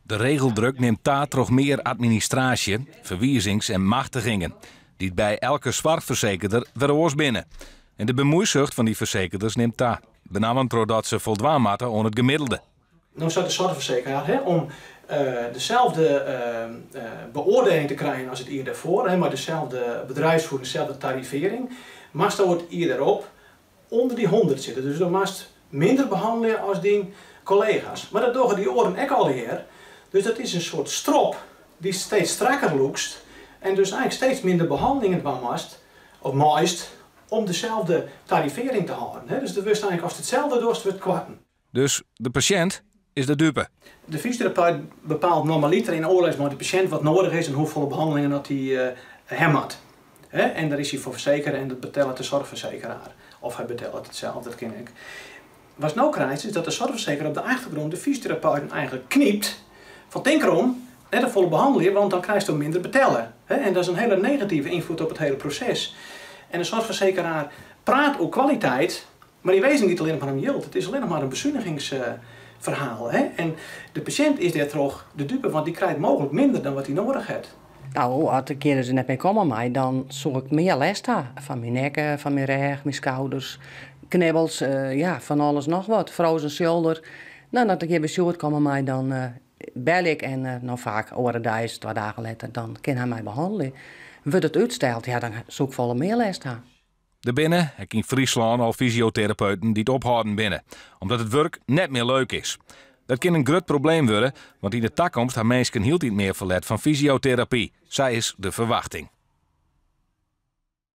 De regeldruk nimt ta troch mear administraasje, ferwizings en machtigingen, dy't by elke soarchfersekerder wer oars binne. En de bemuoisucht fan dy fersekerders nimt ta, benammen trochdat se foldwaan moatte oan it gemiddelde. No seit de soarchfersekeraar, hè, om dezelfde beoordeling te krijen as it jier dêrfoar, hè, mei deselde bedrijfsvoering, deselde tarivering, moatsto it jier dêrop ûnder dy 100 sitte. Dus do moatst minder behannelje as dyn kollega's. Mar dat dogge dy oaren ek allegear. Dus dat is in soart strop dy'tst steeds strakker lûkst en dus eigentlik steeds minder behannelingen dwaan moatst of meist om deselde tarivering te hâlden. Dus do wurdst eigentlik, ast itselde dochst, wurdt koarten. Dus de pasjint is de dupe. De fysioterapeut bepaalt normaliter yn oerlis mei de pasjint wat nedich is en hoefolle behannelingen dat hy ha moat. En dêr is hy foar fersekere en dat betellet de soarchfersekeraar. Of hy betellet it sels, dat kin ek. Watst no krijst is dat de soarchfersekeraar op de achtergrûn de fysioterapeuten eigentlik knypt fan tink derom, net te folle behannelje, want dan krijsto minder betelle. En dat is in hiele negative ynfloed op it hiele proses. En de soarchfersekeraar praat oer kwaliteit, mar yn wêzen giet it allinnich mar om jild. It is allinnich mar in besunigingsferhaal. En de pasjint is dêrtroch de dupe, want dy krijt mooglik minder dan wat hy nedich hat. No, as ik hjir dus net mear komme mei, dan soe ik mear lêst ha fan myn nekke, fan myn rêch, myn skouders, knibbels, ja, fan alles noch wat. Frozen shoulder. No, as ik hjir by Sjoerd komme mei, dan belje ik en no faak oare deis, 2 dagen letter, dan kin hy my behannelje. Wurdt it útsteld, ja, dan soe ik folle mear lêst ha. Der binne, ek yn Fryslân, al fysioterapeuten dy't ophâlden binne, omdat it wurk net mear leuk is. Dat kin in grut probleem wurde, want yn de takomst ha minsken hieltyd mear ferlet fan fysioterapy, sa is de ferwachting.